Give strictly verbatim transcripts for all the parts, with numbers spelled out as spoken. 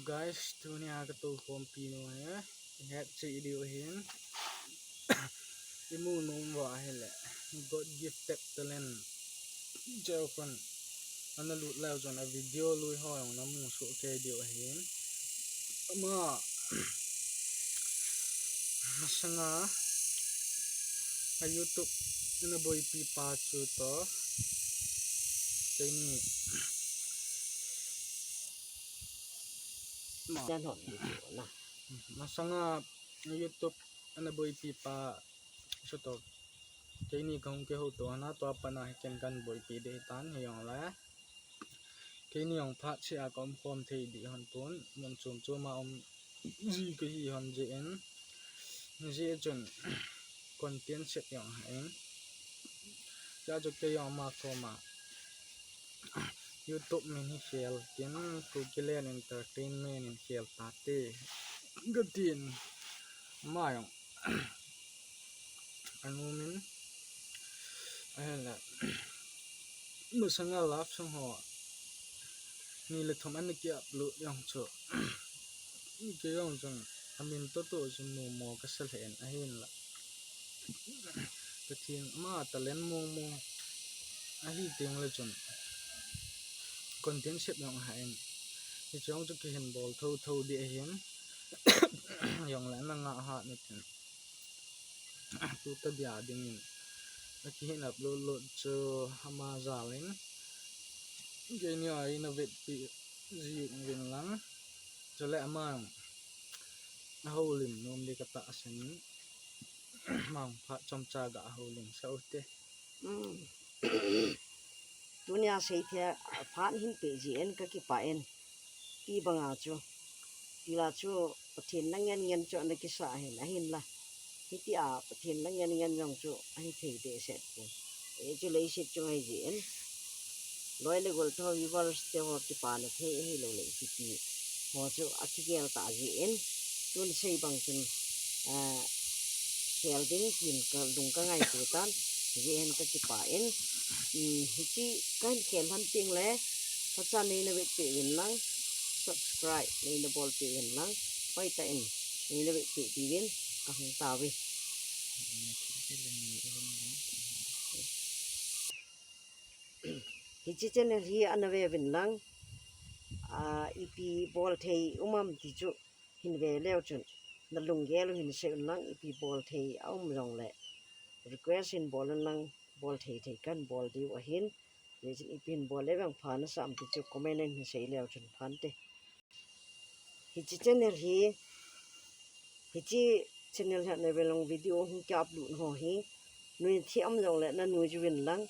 Guys, tunia ka tou khompi nu hi, het chi diu hin. Imu nom uva ahile, God gifted talent. Cheu khun, ana lut leu chun a video lui ho jong namu soh kei diu ahin. Ama, masanga, a YouTube ana boipi pa chu toh, keini, ma, Jan hon di chu na. Masanga YouTube ana boipi pa chu toh, keini kahung kihouto ana, tua pana hi ken kan boipi ding hitan, hijongle keini jong phat seh a ka umkhom thei ding hon pon, mun chom chom a um ji kahi hon jeh in, hijeh chun content sep jong hah in, hijeh chun kei jong ama koma YouTube min hi khel tin, Kukiland Entertainment in khel tate katin, ama jong anu min, ahinla, masanga love song ho ni le thum ana ki upload jong chu, kei jong chun amin toh toh chun numo kasa lheh in, ahinla, Pathen ama talent mong mong ahi tengle chun content sep jong hah in, hiche jong chu kihin bol thotho ding ahin, jongle nanga hat natin, tuta dia dingin akihin upload load chu ama jal in, keini a eina vetpeh jiuvin lang, chule ama ahoulim nom ding katahsan in, ama phat chomcha ga houlim sah ute. Tunia seithei a phat hin peh jeh in kakipah in, ti banga chu, tila chu Pathen na ngen ngen chu ana kisah ahin, ahinla, hitia Pathen na ngen ngen jong chu ahithei behseh pon. Hichu leiset chung ahi jeh in, loi le gol te ho, viewers te ho kipana thei ahiloule ipi ti ho chu akigel tah jeh in, tun sei bang chun, khel ding tin kalung kangaito tan, hijeh hin kakipah in, hiche kahin khel lhon tengle, phatcha neina vetpeh uvin lang, subscribe neina bolpeh uvin lang, hoitah in neina vetpeh diuvin kahung tauve. Hiche channel hi ana veuvin lang, ipi bol thei um am ti chu hin ve leu chun, nalunggel u hin sei un lang, ipi bol thei aum jongle request hin bol un lang, bol thei thei kahin bol diu ahin. Hijeh chun ipi hin bol le vang pha nasah am ti chu comment in hin sei leu chun phante. Hiche channel hi, hiche channel hi ana ve lang, video hung ki upload ho hi, nuijat um jongle nanui jiuvin lang,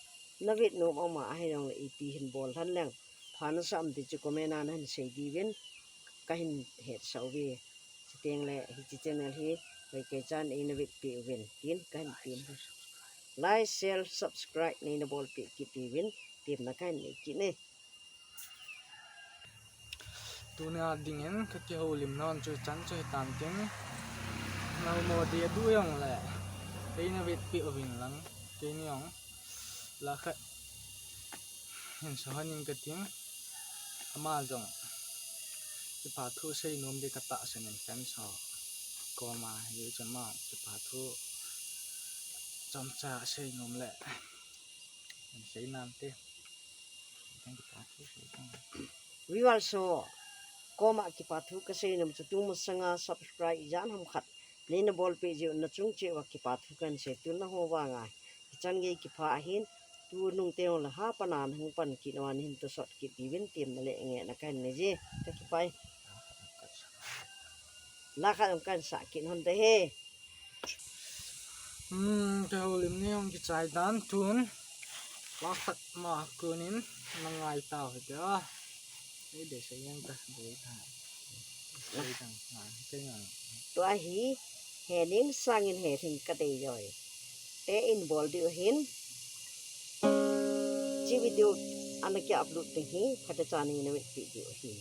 navet nom um a ahijongle ipi hin bol lhon leng pha nasah am ti chu comment a nahin sei diuvin kahin hetsah uve. Chutengle hiche channel hi hoikei chan eina vetpeh uvin tin kahin tem. Like, share, subscribe neina bolpeh kit diuvin temna kahin nei kit e. Tunia dingin kakihoulimna chu chan chu hitan tin, nangho ding adu jongle eina vetpeh uvin lang, keini jong la khat hin sei hon ing kating, ama jong kipathu sei nom ding katahsan in, fans ho koma, hijeh chun ama kipathu chomcha sei nom le hin sei nante. Viewers ho koma kipathu kasei nom chu, tu masanga subscribe ijat ham khat neina bolpeh jeh u nachung cheh uva kipathu kahin sei, tu nangho vanga hichan gei kipah ahin, tunung teng le hapan a nahung pan kit uva nahin tosot kit diuvin temna le ngehna kahin nei e. Kakipah e. La khat jong kahin sah kit hon te he. Kihoulim ni jong kichai tan tun. La khat ma kunin nangai tau hite a. Ei de sei jeng ta, boi ta. Sei tang, ngai, kei ngai. Tua hi, he ning sangin he thing kadei joi. Te in bol diu hin. Hiche video ana ki upload ding hi, phatechan neina vetpeh diu ahi.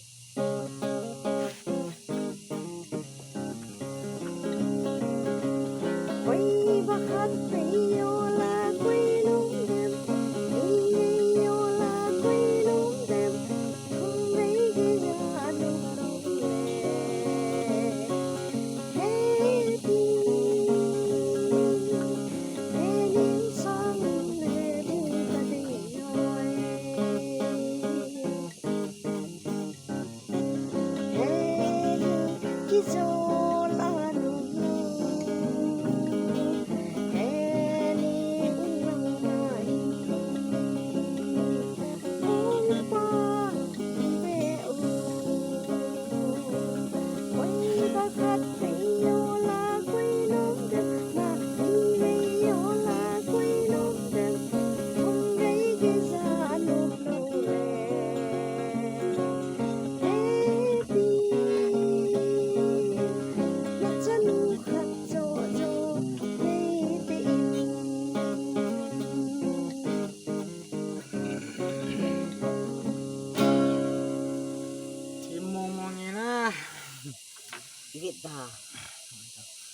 Ita.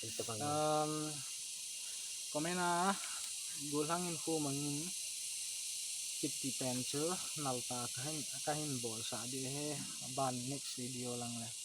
Ita bang. Um, comment a, Golhang in khu mangin kiti pen chu nalta kahin, kahin bol sa di he, ban next video lang le.